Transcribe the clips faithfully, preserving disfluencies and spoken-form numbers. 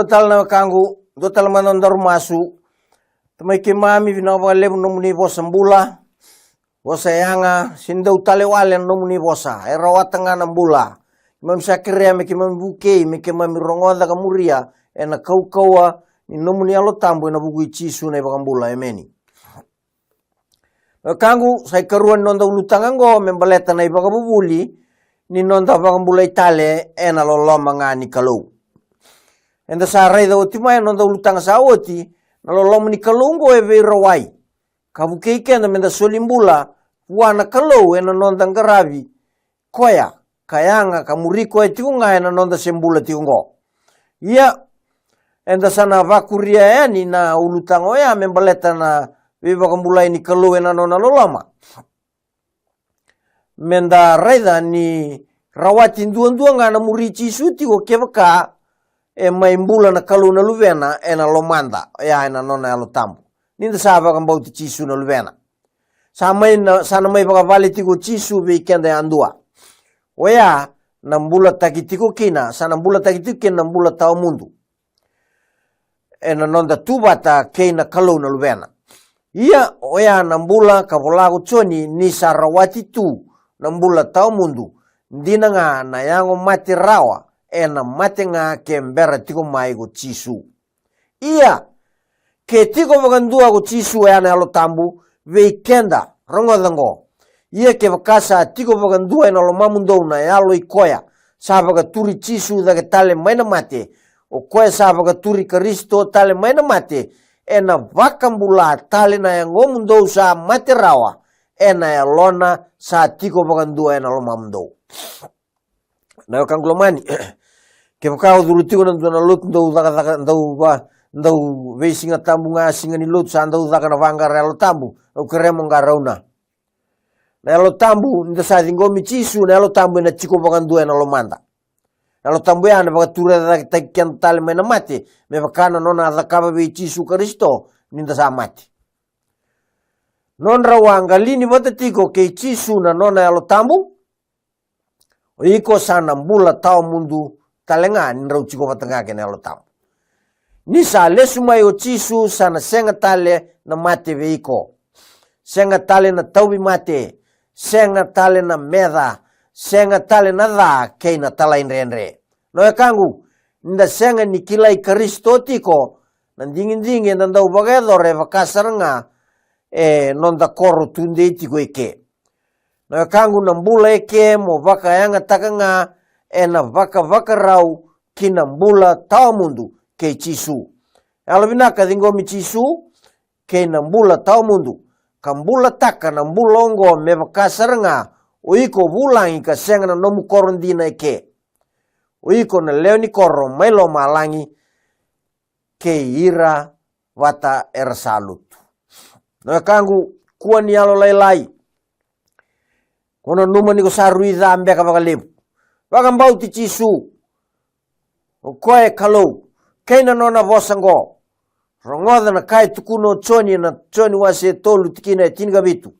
Tale na wekaqu, dua tale mada na daru masu. Tamai keimami, vinaka vakalevu na nomuni vosa bula, vosa yaga, se dau tale wale na nomuni vosa, e rawata ga na bula. Keimami sa kerea me keimami vukei, me keimami rogoca ka muria ena kaukauwa ni nomuni Yalo Tabu, ena vuku i Jisu na iVakabula, emeni. Na wekaqu, sa ikarua ni noda ulutaga oqo me baleta na ivakavuvuli ni noda vakabulai tale ena loloma ga ni Kalou. Eda sa raica oti mai ena noda ulutaga sa oti, na loloma ni Kalou oqo e veirawai, ka vukei keda meda soli bula vua na Kalou ena noda qaravi koya, ka yaga, ka muri koya tiko ga ena noda se bula tiko oqo. Ia, eda sa na vakuria yani na ulutaga oya me baleta na veivakabulai ni Kalou ena nona loloma. Meda raica ni rawati duadua ga na muri Jisu tiko kevaka e mai bula na Kalou na Luvena ena lomada, oya ena nona Yalo Tabu. Nida sa vakabauti Jisu na Luvena, sa mai na, sa na mai vakavale tiko Jisu vei keda yadua. Oya na bulataki tiko kina, sa na bulataki tiko kina na bula tawamudu ena noda tu vata kei na Kalou na Luvena. Ia, oya na bula ka vola ko Joni ni sa rawati tu na bula tawamudu, dina ga na yago mate rawa ena mate ga ke bera tiko mai ko Jisu. Ia, ke tiko vakadua ko Jisu, oya na Yalo Tabu, vei keda, rogoca oqo. Ia kevaka sa tiko vakadua ena lomamudou na yalo i koya sa vakaturi Jisu cake tale mai na mate, o koya sa vakaturi Karisito tale mai na mate, ena vakabula tale na yagomudou sa mate rawa ena yalona sa tiko vakadua ena lomamudou. Na wekaqu lomani, kevaka o curu tiko na dua na lotu dau cakacaka, dau va, dau veisiga tabu ga, siga ni lotu sa dau caka na vaqara Yalo Tabu, au kerea mo qarauna. Na Yalo Tabu, nida sa ciqomi Jisu, na Yalo Tabu ena tiko vakadua ena lomada. Yalo Tabu ya ena vakaturacaketaki keda tale mai na mate, me vaka na nona a cakava vei Jisu Karisito nida sa mate. Nodrau a qalini vata tiko kei Jisu na nona Yalo Tabu, o iko sa na bula tawamudu tale ga ni drau tiko vata ga kei na Yalo Tabu. Ni sa lesu mai o Jisu, sa na sega tale na mate vei iko. Sega tale na tauvimate, sega tale na meca, sega tale na ca kei na talaidredre. Na wekaqu, nida sega ni kilai Karisito tiko, na digidigi eda dau vakayacora e vaka sara ga e noda koro tudei tiko eke. Na wekaqu, na bula eke mo vakayagataka ga ena vakavakarau ki na bula tawamudu kei Jisu. Yalovinaka ciqomi Jisu kei na bula tawamudu, ka bulataka na bula oqo me vaka sara ga o iko vulagi ka sega na nomu koro dina eke. O iko na lewe ni koro mai lomalagi kei ira vata era sa lutu. Na wekaqu, kua ni yalolailai. Ko nanuma ni ko sa rui ca beka vakalevu. Vakabauti Jisu, o koya e Kalou, kei na nona vosa oqo. Rogoca na ka e tukuna o Joni ena Joni wase tolu tikina e tinikavitu.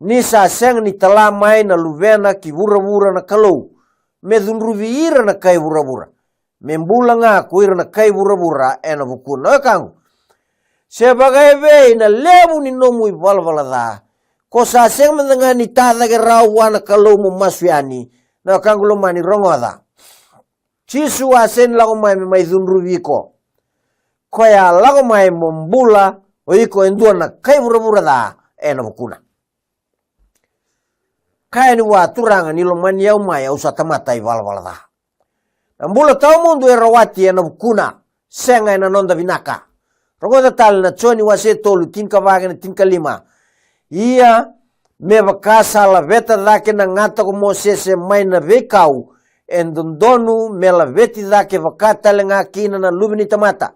Ni sa sega ni tala mai na Luvena ki vuravura na Kalou me cudruvi ira na kai vuravura, me bula ga ko ira na kai vuravura ena vukuna. Na wekaqu, se vakaevei na levu ni nomu ivalavala ca, ko sa sega mada ga ni ta cake rawa vua na Kalou mo masu yani. Na wekaqu lomani, rogoca. Jisu a sega ni lako mai me mai cudruvi iko. Koya a lako mai mo bula o iko e dua na kai vuravura ca ena vukuna. Kaya ni vua, Turaga, ni lomani au mai, au sa tamata ivalavala ca. Na bula tawamudu e rawati ena vukuna, sega ena noda vinaka. Rogoca tale na Joni wase tolu, tinikava kei na tinikalima. Ia, me vaka sa laveta cake na gata ko Mosese mai na veikau, e dodonu me laveti cake vaka tale ga kina na Luve ni tamata.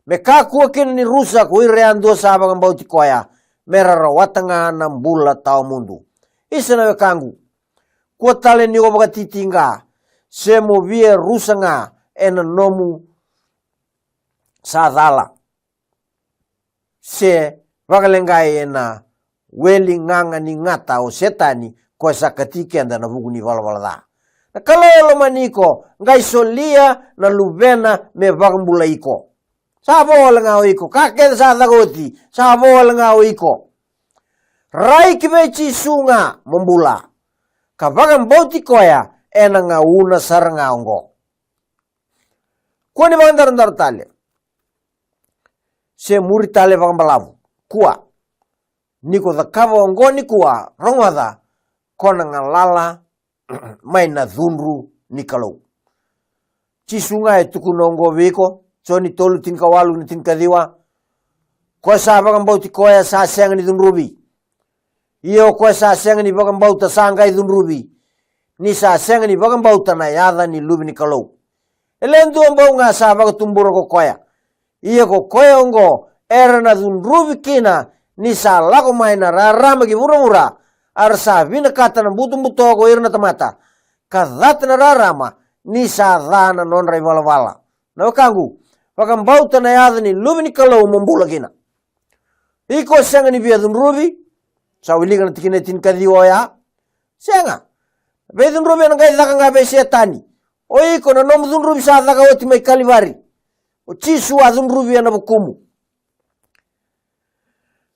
Me kakua kina ni rusa ko ira yadua sa vakabauti koya, me ra rawata ga na bula tawamudu. Isa na wekaqu, kua tale ni o vakatitiqa, se mo via rusa ga ena nomu sa cala, se vakaleqai ena weli gaga ni gata o Setani, ko e sa kati keda na vuku ni valavala ca. Na Kalou e lomani iko, qai solia na Luvena me vakabulai iko. Sa vo wale ga o iko, ka kece sa caka oti, sa vo wale ga o iko. Rai ki vei Jisu ga mo bula, ka vakabauti koya ena gauna sara ga oqo. Kua ni vakadarodaro tale, se muri tale vakabalavu. Kua ni ko cakava oqo nikua, rogoca, ko na galala mai na cudru ni Kalou. Jisu ga e tukuna oqo vei iko, Joni tolu, tinikawalu na tinikaciwa. Ko sa vakabauti koya sa sega ni cudruvi. Ia o koya sa sega ni vakabauta sa qai cudruvi, ni sa sega ni vakabauta na yaca ni Luve ni Kalou. E le dua bau ga sa vakatubura ko koya. Ia ko koya oqo era na cudruvi kina ni sa lako mai na rarama ki vuravura, a ra sa vinakata na butobuto ko ira na tamata, ka cata na rarama ni sa ca na nodra ivalavala. Na wekaqu, vakabauta na yaca ni Luve ni Kalou mo bula kina. Iko sega ni via cudruvi. Sa wilika na tikina e tinikaciwa oya. Sega. Veicudruvi ena qai caka ga vei Setani. O iko na nomu cudruvi sa caka oti mai Kalivari. O Jisu a cudruvi ena vukumu.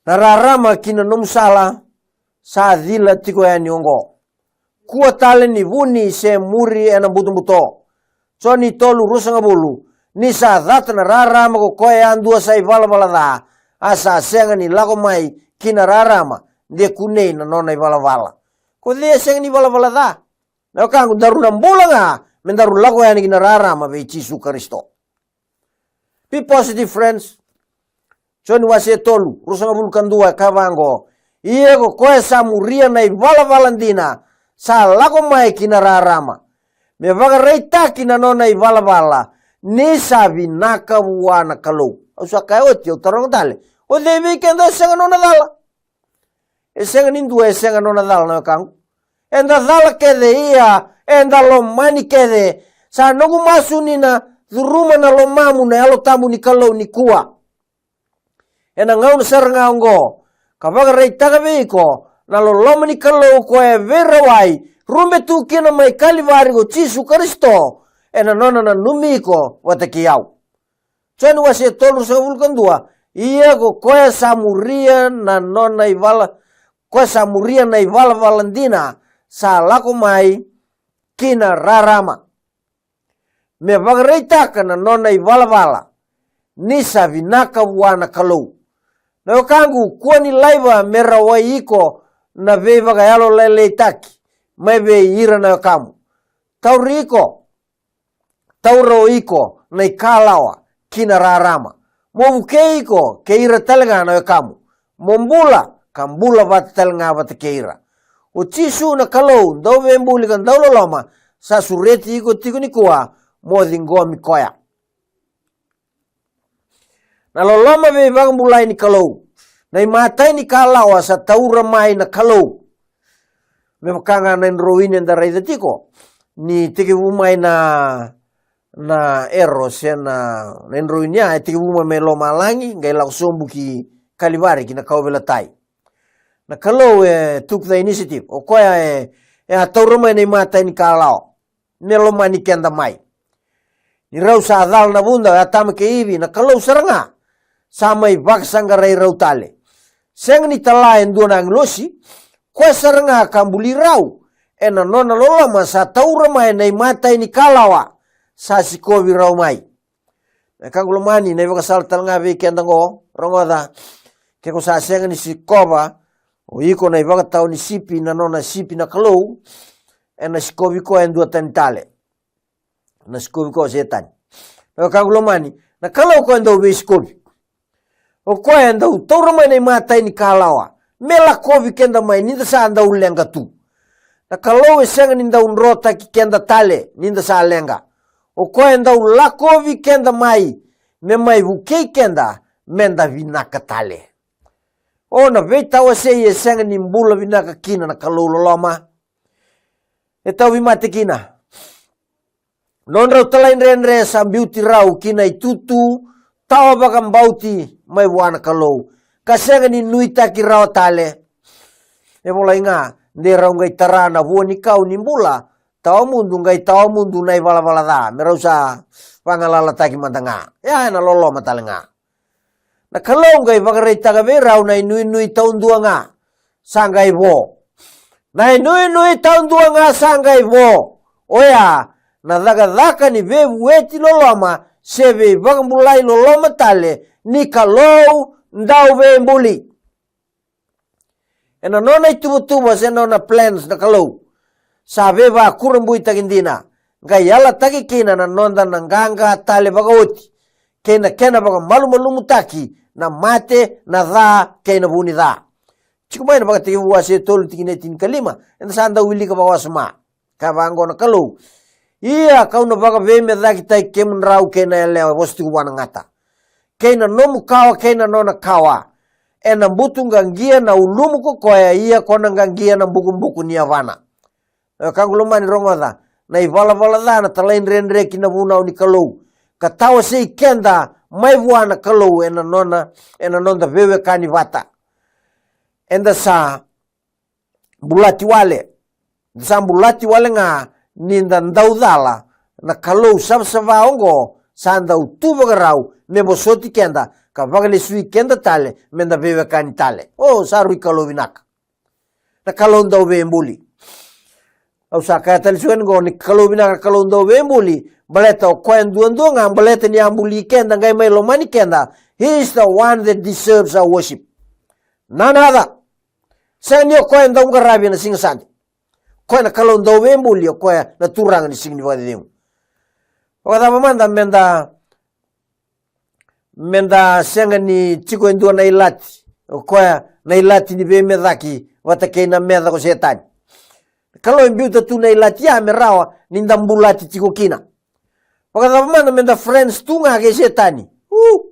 Na rarama ki na nomu sala sa cila tiko yani oqo. Kua tale ni vuni se muri ena butobuto. Joni tolu, ruasagavulu. Ni sa cata na rarama ko koya yadua sa ivalavala ca, a sa sega ni lako mai ki na rarama, de kunei na nona ivalavala. Ko cei e sega ni valavala ca? Na wekaqu, daru na bula ga me daru lako yani ki na rarama vei Jisu Karisito. Be positive, friends. Joni wase e tolu, ruasagavulu ka dua, e kaya vaqo: Ia ko koya sa muria na ivalavala dina sa lako mai ki na rarama, me vakaraitaki na nona ivalavala ni sa vinaka vua na Kalou. Au sa kaya oti, au taroga tale: O cei vei keda e sega nona cala? E sega ni dua e sega nona cala, na wekaqu. Eda cala kece, ia eda lomani kece. Sa noqu masu ni na curuma na lomamu na Yalo Tabu ni Kalou nikua, ena gauna sara ga oqo, ka vakaraitaka vei iko na loloma ni Kalou ko e veirawai, rube tu kina mai Kalivari ko Jisu Karisito, ena nona nanumi iko vata kei au. Joni wase e tolu, ruasagavulu ka dua: Ia ko koya sa muria na nona ivala, koya sa muria na ivalavala dina sa lako mai ki na rarama, me vakaraitaka na nona ivalavala ni sa vinaka vua na Kalou. Na wekaqu, kua ni laiva me rawai iko na veivakayalolailaitaki mai vei ira na wekamu. Tauri iko, taura o iko na ikalawa ki na rarama, mo vukei iko kei ira tale ga na wekamu, mo bula ka bula vata tale ga vata kei ira. O Jisu na Kalou dauveibuli ka dauloloma sa sureti iko tiko nikua mo ciqomi koya. Na loloma veivakabulai ni Kalou. Na imatai ni kalawa sa taura mai na Kalou. Me vaka ga na idroini eda raica tiko ni tekivu mai na, na ero se na, na idroini ya, e tekivu mai mai lomalagi, qai lako sobu ki Kalivari, ki na kauveilatai. Na Kalou e took the initiative. O koya e, e a taura mai na imatai ni kalawa me lomani keda mai. Ni rau sa cala na vuda, o Atama kei Ivi, na Kalou sara ga sa mai vakasaqarai rau tale. Sega ni tala e dua na agilosi, koya sara ga ka buli rau. Ena nona loloma sa taura mai na imatai ni kalawa, sa sikovi rau mai. Na wekaqu lomani, na ivakasala tale ga vei keda oqo, rogoca. Ke ko sa sega ni sikova o iko na ivakatawa ni sipi, na nona sipi na Kalou, ena sikovi koya e dua tani tale. Na sikovi koya o Setani. Na wekaqu lomani, na Kalou koya e dau veisikovi. O koya e dau taura mai na imatai ni kalawa me lakovi keda mai ni da sa dau leqa tu. Na Kalou e sega ni dau drotaki keda tale ni da sa leqa. O koya e dau lakovi keda mai me mai vukei keda me da vinaka tale. O na veitawasei e sega ni bula vinaka kina na Kalou loloma. E tauvimate kina. Nodrau talaidredre sa biuti rau ki na itutu tawa vakabauti mai vua na Kalou, ka sega ni nuitaki rawa tale. E volai ga, de rau qai tara na vua ni kau ni bula tawamudu, qai tawamudu na ivalavala ca, me rau sa vagalalataki mada ga. Ia ena loloma tale ga. Na Kalou qai vakaraitaka vei rau na inuinui taudua ga sa qai vo. Na inuinui taudua ga sa qai vo. Oya, na cakacaka ni veivueti loloma se veivakabulai loloma tale ni Kalou dauveibuli. Ena nona ituvatuva se nona plans na Kalou, sa veivakurabuitaki dina, qai yalataki kina na noda na qaqa tale vakaoti, kei na kena vakamalumalumutaki na mate, na ca, kei na vu ni ca. Tiko mai na Vakatekivu wase e tolu tikina e tinikalima, eda sa dau wilika vakawasoma. Ka vaqo na Kalou: Ia kau na vakaveimecakitaki kemudrau kei na yalewa, e vosa tiko vua na gata, kei na nomu kawa kei na nona kawa. Ena butu qaqia na ulumu ko koya, ia ko na qaqia na bukubuku ni yavana. E, ka qu lomani, rogoca na ivalavala ca, na talaidredre ki na vunau ni Kalou, ka tawasei keda mai vua na Kalou ena nona, ena noda veiwekani vata. Eda sa bulati wale. Sa bulati wale ga ni da dau cala. Na Kalou savasava oqo sa dau tu vakarau me vosoti keda ka vakalesui keda tale me da veiwekani tale. O, sa rui Kalou vinaka. Na Kalou dauveibuli. Au sa kaya tale tiko yani oqo ni Kalou vinaka, na Kalou dauveibuli, baleta o koya duadua ga, baleta ni a buli keda, qai mai lomani keda. He is the one that deserves our worship. None other. Sega ni o koya e dau qaravi ena siga Sade. Koya na Kalou dauveibuli, o koya na Turaga ni siga ni vakacecegu. Vakacava mada meda, meda sega ni tiko e dua na ilati, o koya na ilati ni veimecaki vata kei na meca ko Setani? Kalou e biuta tu na ilati ya me rawa ni da bulati tiko kina. Vakacava mada meda friends tu ga kei Setani? U!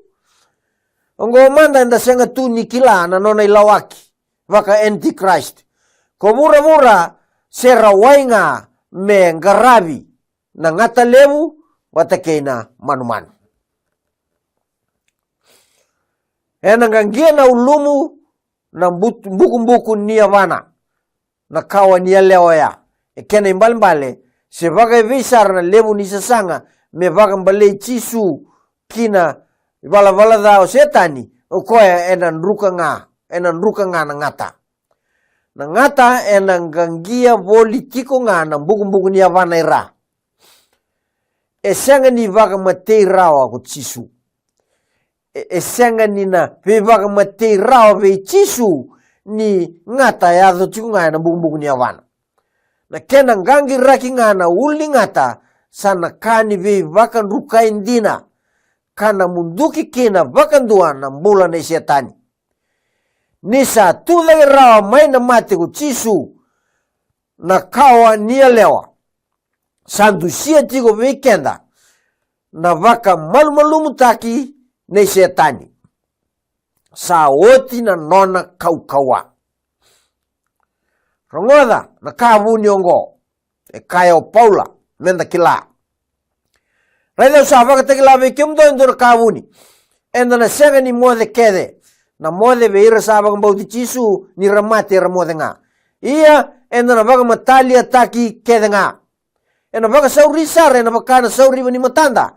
Oqo mada eda sega tu ni kila na nona ilawaki vaka antichrist. Ko vuravura se rawai ga me qaravi na gata levu vata kei na manumanu. Ena qaqia na ulumu na but-, bukubuku ni yavana, na kawa ni yalewa oya. E kena ibalebale, se vakaevei sara na levu ni sasaga me vakabalei Jisu ki na ivalavala ca o Setani, o koya ena druka ga, ena druka ga na gata. Na gata ena qaqia voli tiko ga na bukubuku ni yavana i ra. E sega ni vakamatei rawa ko Jisu. E, e sega ni na veivakamatei rawa vei Jisu ni gata e yaco tiko ga ena bukubuku ni yavana. Na kena qaqiraki ga na ulu ni gata sa na ka ni veivakadrukai dina, ka na muduki kina vakadua na bula nei Setani. Ni sa tu cake rawa mai na mate ko Jisu, na kawa ni yalewa, sa dusia tiko vei keda na vakamalumalumutaki nei Setani. Sa oti na nona kaukauwa. Rogoca na ka vuni oqo, e kaya o Paula, meda kila. Raica, au sa vakatakila vei kemudou e dua na ka vuni. Eda na sega ni moce kece. Na moce vei ira sa vakabauti Jisu, ni ra mate era moce ga. Ia, eda na vakamataliataki kece ga. Ena vakasauri sara, ena vaka na sauriva ni matada.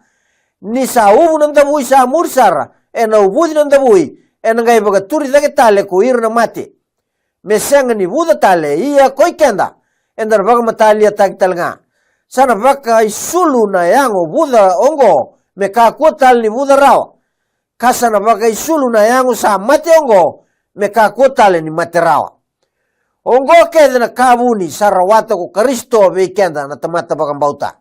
Ni sa uvu na davui, sa muri sara, ena uvuci na davui, ena qai vakaturi cake tale ko ira na mate. Me sega ni vuca tale, ia koi keda, eda na vakamataliataki tale ga. Sa na vakaisulu na yago vuca oqo, me kakua tale ni vuca rawa. Ka sa na vakaisulu na yago sa mate oqo, me kakua tale ni mate rawa. Oqo kece na ka vuni sa rawata ko Karisito vei keda na tamata vakabauta.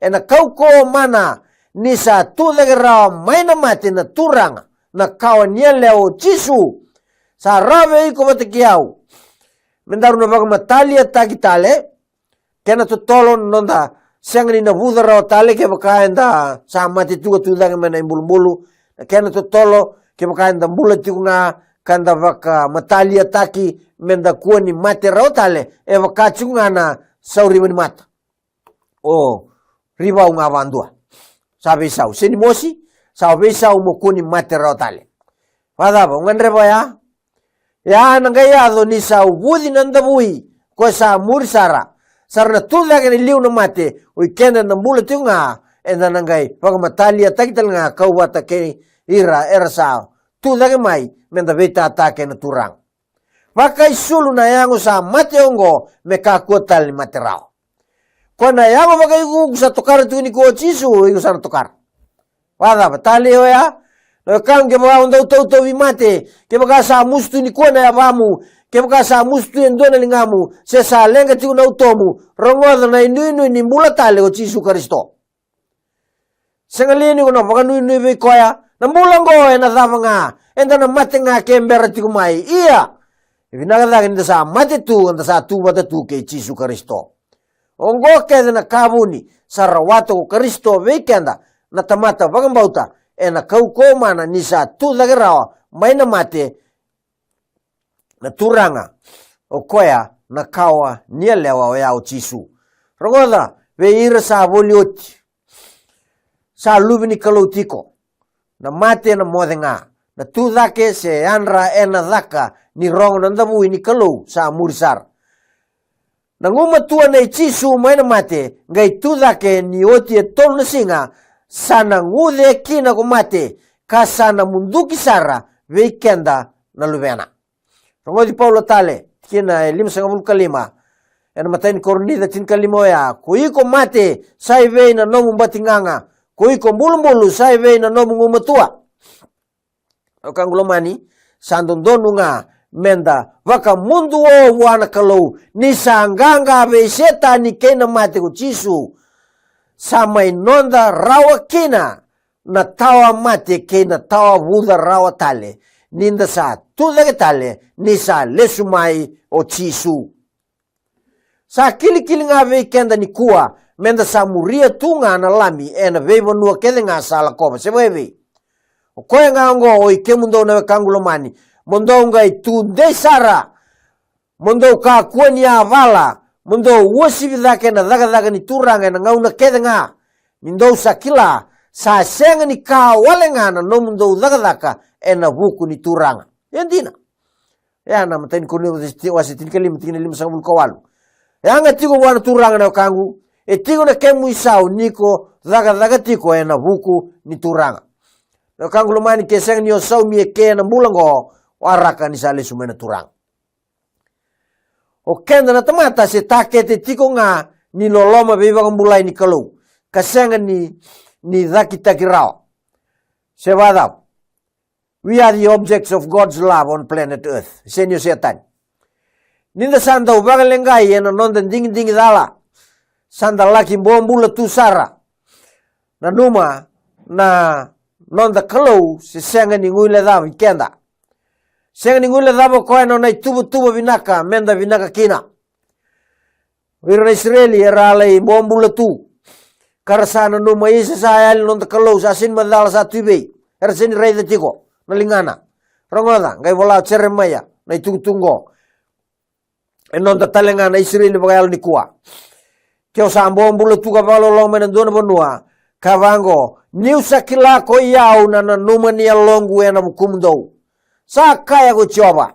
Ena kaukauwa mana ni sa tu cake rawa mai na mate na Turaga, na kawa ni yalewa o Jisu. Sa rawa vei iko vata kei au me daru na vakamataliataki tale. Kena totolo na noda sega ni na vuca rawa tale kevaka eda sa mate tu ka tu cake mai na ibulubulu. Na kena totolo, kevaka eda bula tiko ga ka da vakamataliataki, meda kua ni mate rawa tale, e vaka tiko ga na sauriva ni mata. O Rivau ga vadua. Sa veisau, se ni mosi, sa veisau mo kua ni mate rawa tale. Vakacava, o gadreva ya? Ya na qai yaco ni sa uvuci na davui, ko sa muri sara. Sa ra na tu cake ni liu na mate, o i keda na bula tiko ga, eda na qai vakamataliataki tale ga kau vata kei ira era sa tu cake mai, meda veitata kei na Turaga. Vakaisulu na yago sa mate oqo me kakua tale ni mate rawa. Ko na yago vakaiukuuku sa tokara tiko nikua o Jisu, iko sa na tokara. Vakacava tale oya? Na wekaqu, kevaka o dau tautauvi mate, kevaka sa musu tu nikua na yavamu, kevaka sa musu tu e dua na ligamu, se sa leqa tiko na utomu, rogoca, na inuinui ni bula tale o Jisu Karisito. Sega li ni ko na vakanuinui vei koya? Na bula oqo ena cava ga? Eda na mate ga ke bera tiko mai. Ia, e vinaka cake ni da sa mate tu, eda sa tu vata tu kei Jisu Karisito. Oqo kece na ka vuni sa rawata ko Karisito vei keda na tamata vakabauta, ena kaukauwa mana ni sa tu cake rawa mai na mate na Turaga, o koya na kawa ni yalewa oya o Jisu. Rogoca, vei ira sa voli oti, sa luve ni Kalou tiko. Na mate ena moce ga. Na tu cake se yadra ena caka ni rogo na davui ni Kalou sa muri sara. Na gumatua nei Jisu mai na mate, qai tu cake ni oti e tolu na siga, sa na guce kina ko mate, ka sa na muduki sara vei keda na luvena. Rogoci Paula tale, tikina e limasagavulu ka lima, ena imatai ni Korinica tinikalima oya: Ko iko mate, sa i vei na nomu batigaga? Ko iko bulubulu, sa i vei na nomu gumatua? Na wekaqu lomani, sa dodonu ga meda vakamuduo vua na Kalou, ni sa qaqa vei Setani kei na mate ko Jisu. Sa mai noda rawa kina na tawa mate kei na tawa vuca rawa tale, ni da sa tu cake tale, ni sa lesu mai o Jisu. Sa kilikili ga vei keda nikua, meda sa muria tu ga na Lami ena veivanua kece ga sa lakova. Se vakaevei? O koya ga oqo, o i kemudou na wekaqu lomani, mo dou qai tu dei sara, mo dou kakua ni yavala, mo dou uasivi cake na cakacaka ni Turaga ena gauna kece ga, ni dou sa kila sa sega ni ka wale ga na nomudou cakacaka ena vuku ni Turaga. E dina. Ia na imatai ni Korinica wase tinikalima, tikina limasagavulu ka walu: Yaga tiko vua na Turaga, na wekaqu, e tiko na kemu isau ni ko cakacaka tiko ena vuku ni Turaga. Na wekaqu lomani, ke sega ni o saumi eke ena bula oqo, waraka ni sa lesu mai na Turaga. O keda na tamata se takete tiko ga ni loloma veivakabulai ni Kalou, ka sega ni, ni cakitaki rawa. Se vakacava? We are the objects of God's love on planet Earth. Sega ni o Setani. Ni da sa dau vakaleqai ena noda digidigi cala, sa da laki bobula tu sara. Nanuma, na noda Kalou se sega ni guilecavi keda. Sega ni guilecava o koya na nona ituvatuva vinaka meda vinaka kina. O ira na Isireli era a lai bobula tu, ka ra sa nanuma, isa, sa yali na noda Kalou, sa sega ni macala, sa tu i vei? Era sega ni raica tiko na ligana. Rogoca, qai vola o Jeremaia na itukutuku oqo. E noda tale ga na Isireli vakayalo nikua. Ke o sa bobula tu ka vakaloloma ena dua na vanua, ka vaqo: Niu sa kila koi au na nanuma ni yaloqu ena vukumudou, sa kaya ko Jiova.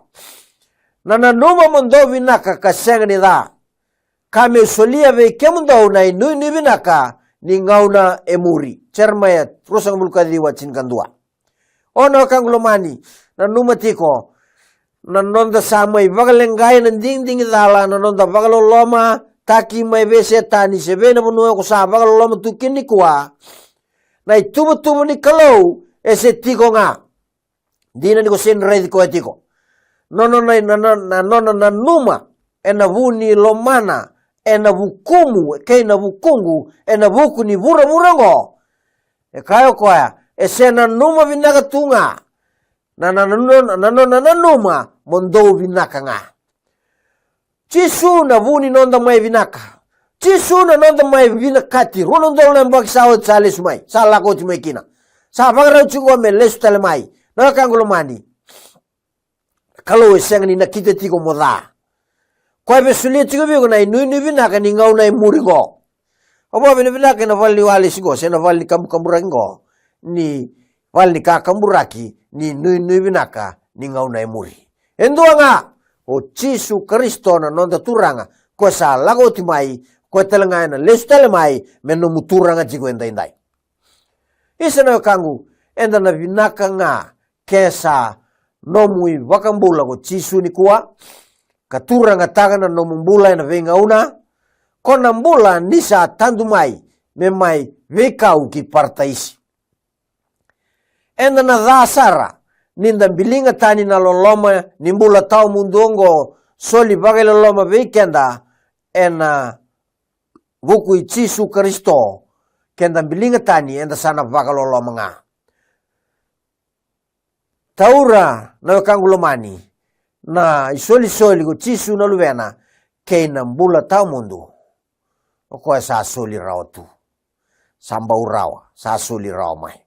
Na nanuma mo dou vinaka ka sega ni ca, ka me'u solia vei kemudou na inuinui vinaka ni gauna e muri. Jeremaia ruasagavulu ka ciwa, tinikadua. O na wekaqu lomani, nanuma tiko, na noda sa mai vakaleqai na digidigi cala, na noda vakalolomataki mai vei Setani, se vei na vanua ko sa vakaloloma tu kina nikua, na ituvatuva ni Kalou e se tiko ga. Dina ni ko sega ni raici koya tiko. Nona, na, na, na, na nona nanuma ena vu ni lomana ena vukumu kei na vukuqu ena vuku ni vuravura oqo. E kaya o koya, e se nanuma vinaka tu ga. Na, na, na, na, na nona nanuma mo dou vinaka ga. Jisu na vu ni noda mai vinaka. Jisu na noda mai vinakati. Rua na udolu na yabaki sa oti sa lesu mai, sa lako oti mai kina. Sa vakarau tiko me lesu tale mai. Na wekaqu lomani, Kalou e sega ni nakita tiko mo ca. Koya e solia tiko vei iko na inuinui vinaka ni gauna e muri qo. Au vakavinavinaka ena vale ni walesi qo, se na vale ni kabukaburaki qo, ni vale ni kakaburaki ni nuinui vinaka ni gauna e muri. E dua ga, o Jisu Karisito na noda Turaga, ko sa lako oti mai, ko tale ga ena lesu tale mai me nomu turaga tiko edaidai. Isa na wekaqu, eda na vinaka ga ke sa nomu iVakabula ko Jisu nikua, ka turagataka na nomu bula ena veigauna, ko na bula ni sa tadu mai me mai veikau ki Parataisi. Eda na ca sara ni da biliga tani na loloma ni bula tawamudu oqo, soli vakailoloma vei keda ena vuku i Jisu Karisito. Keda biliga tani, eda sa na vakaloloma ga. Taura na wekaqu lomani na isolisoli ko Jisu na Luvena kei na bula tawamudu. O koya sa soli rawa tu, sa bau rawa, sa soli rawa mai.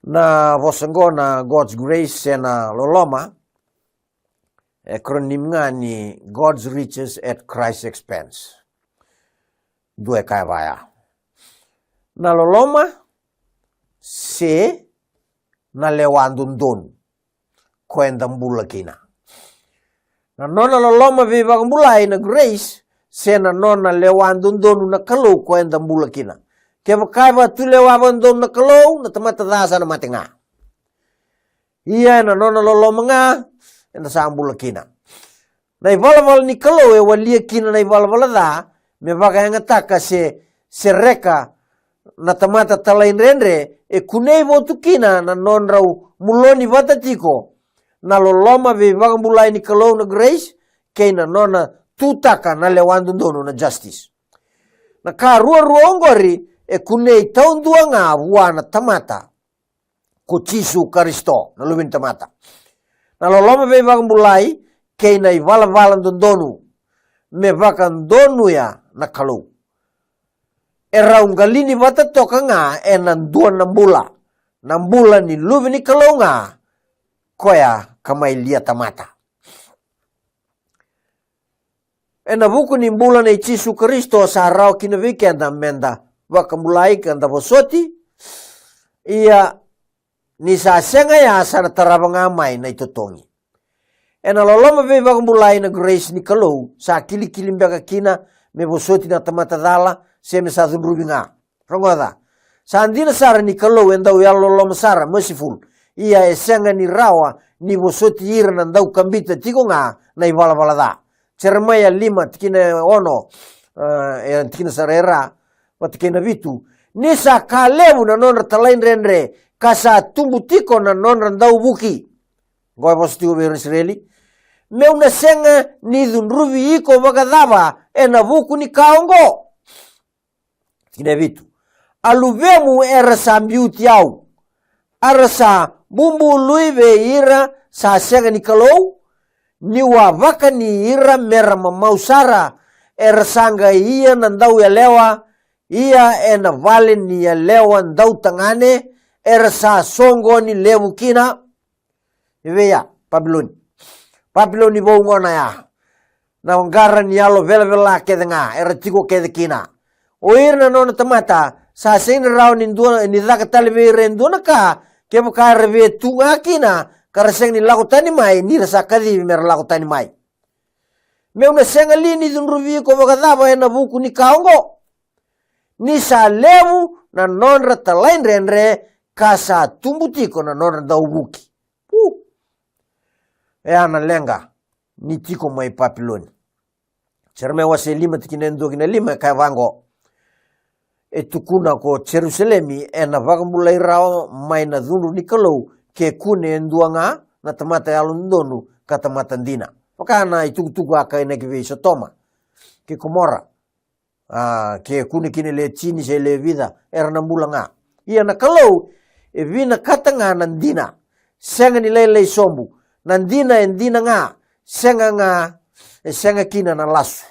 Na vosa oqo na God's grace se na loloma, e acronym ga ni God's riches at Christ's expense. Dua e kaya vaya, na loloma se na lewa dodonu ko eda bula kina. Na nona loloma veivakabulai na grace, se na nona lewa dodonu na Kalou ko eda bula kina. Kevaka e vakatulewa vakadodonu na Kalou, na tamata ca sa na mate ga. Ia ena nona loloma ga eda sa bula kina. Na ivalavala ni Kalou e walia kina na ivalavala ca me vakayagataka se sereka na tamata talaidredre, e kunei votu kina na nodrau muloni vata tiko na loloma veivakabulai ni Kalou na grace, kei na nona tutaka na lewa dodonu na justice. Na ka ruarua oqori e kunei taudua ga vua na tamata ko Jisu Karisito, na Luve ni tamata. Na loloma veivakabulai kei na ivalavala dodonu me vakadonuya na Kalou. E rau qalini vata toka ga ena dua na bula, na bula ni Luve ni Kalou ga, koya ka mai lia tamata. Ena vuku ni bula nei Jisu Karisito sa rawa kina vei keda meda vakabulai ka da vosoti. Ia ni sa sega ya, sa na tarava ga mai na itotogi. Ena loloma veivakabulai na grace ni Kalou, sa kilikili beka kina me vosoti na tamata cala se me sa cudruvi ga. Rogoca, sa dina sara ni Kalou e dau yalololoma sara, merciful. Ia e sega ni rawa ni vosoti ira na daukabita tiko ga na ivalavala ca. Jeremaia lima tikina e ono, e, e tikina sara e ra vata kei na vitu. Ni sa ka levu na nodra talaidredre, ka sa tubu tiko na nodra dauvuki. Oqo e vosa tiko vei ira na Isireli. Meu na sega ni cudruvi iko vakacava ena vuku ni ka oqo? Tikina e vitu. A luvemu era sa biuti au, a ra sa bubului vei ira sa sega ni Kalou. Niu a vakani ira mera mamau sara, era sa qai ia na dauyalewa, ia ena vale ni yalewa dautagane, era sa soqoni levu kina. E vei ya? Papiloni. Papiloni vou gona ya. Na qara ni yalo velavela kece ga era tiko kece kina. O ira na nona tamata sa sega ni rawa ni dua, ni caka tale vei ira e dua na ka, kevaka era via tu ga kina ka ra sega ni lako tani mai, ni ra sa kacivi mera lako tani mai. Meu na sega li ni cudruvi iko vakacava ena vuku ni ka oqo? Ni sa levu na nodra talaidredre, ka sa tubu tiko na nodra dauvuki. Pu. E a na leqa ni tiko mai Papiloni. Jeremaia wase lima tikina e dua ki na lima e kaya vaqo. E tukuna ko Jerusalemi ena vakabulai rawa mai na cudru ni Kalou, ke kune e dua ga na tamata yalododonu ka tamata dina. Vaka na itukutuku a kainaki vei Sotoma kei Komora. A, ke kune kina e lewe tini se lewe vica, era na bula ga. Ia na Kalou e vinakata ga na dina. Sega ni lailai sobu. Na dina e dina ga. Sega ga, e sega kina na lasu.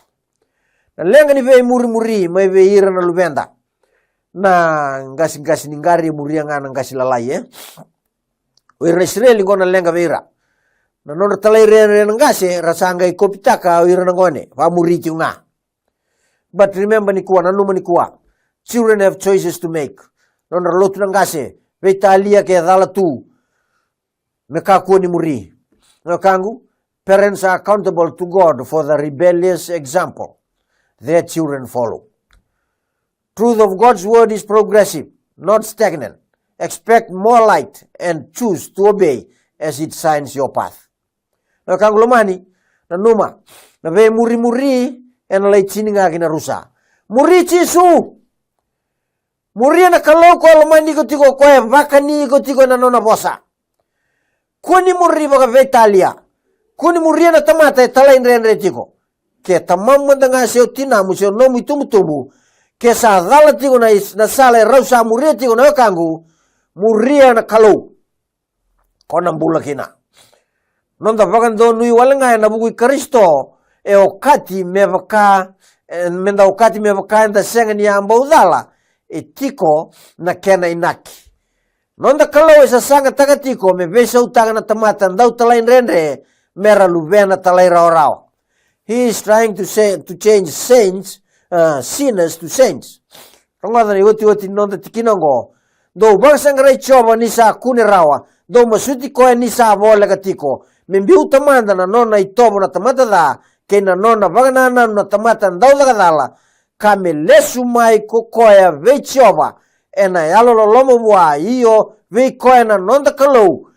Na leqa ni veimurimuri mai vei ira na luveda. Na qasiqasi ni qari e muria ga na qasi lalai, e. O ira na Isireli qo na leqa vei ira. Na nodra talaidredre na qase, ra sa qai kopitaka o ira na gone, vamuri tiko ga. But remember nikua, nanuma nikua. Children have choices to make. Nodra lotu na qase, veitalia ke cala tu, me kakua ni muri. Na wekaqu, Parents are accountable to God for the rebellious example their children follow. Truth of God's word is progressive, not stagnant. Expect more light and choose to obey as it shines your path. Na wekaqu lomani, nanuma, na veimurimuri ena lai tini ga ki na rusa. Muri Jisu. Muria na Kalou ko e lomani iko tiko, ko e vakani iko tiko ena nona vosa. Kua ni muri vakaveitalia. Kua ni muria na tamata e talaidredre tiko. Ke tamamu mada ga se o tinamu se o nomu itubutubu, ke sa cala tiko na, na sala e rau sa muria tiko na wekaqu, muria na Kalou. Ko na bula kina. Noda vakadonui wale ga ena vuku i Karisito, e okati me vaka, e, meda okati me vaka eda sega ni a bau cala, e tiko na kena inaki. Noda Kalou e sasagataka tiko me veisautaka na tamata dau talaidredre mera luvena talairawarawa. He is trying to say, to change saints, uh, sinners to saints. Rogoca na iotioti ni noda tikina oqo. Dou vakasaqarai Jiova ni sa kune rawa, dou masuti koya ni sa voleka tiko, me biuta mada na nona itovo na tamata ca, kei na nona vakanananu na tamata dau caka cala, ka me lesu mai ko koya vei Jiova ena yalololoma vua, io, vei koya na noda Kalou,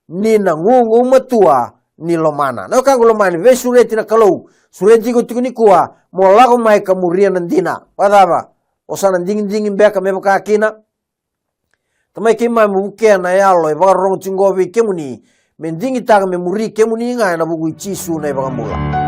ni na gugumatua ni lomana. Na wekaqu lomani, veisureti na Kalou, sureti iko tiko nikua mo lako mai ka muria na dina. Vakacava? O sa na digidigi beka me vaka kina? Tamai keimami, vukea na yalo e vakarorogo tiko vei kemuni, me digitaka me muri kemuni ga ena vuku i Jisu na iVakabula.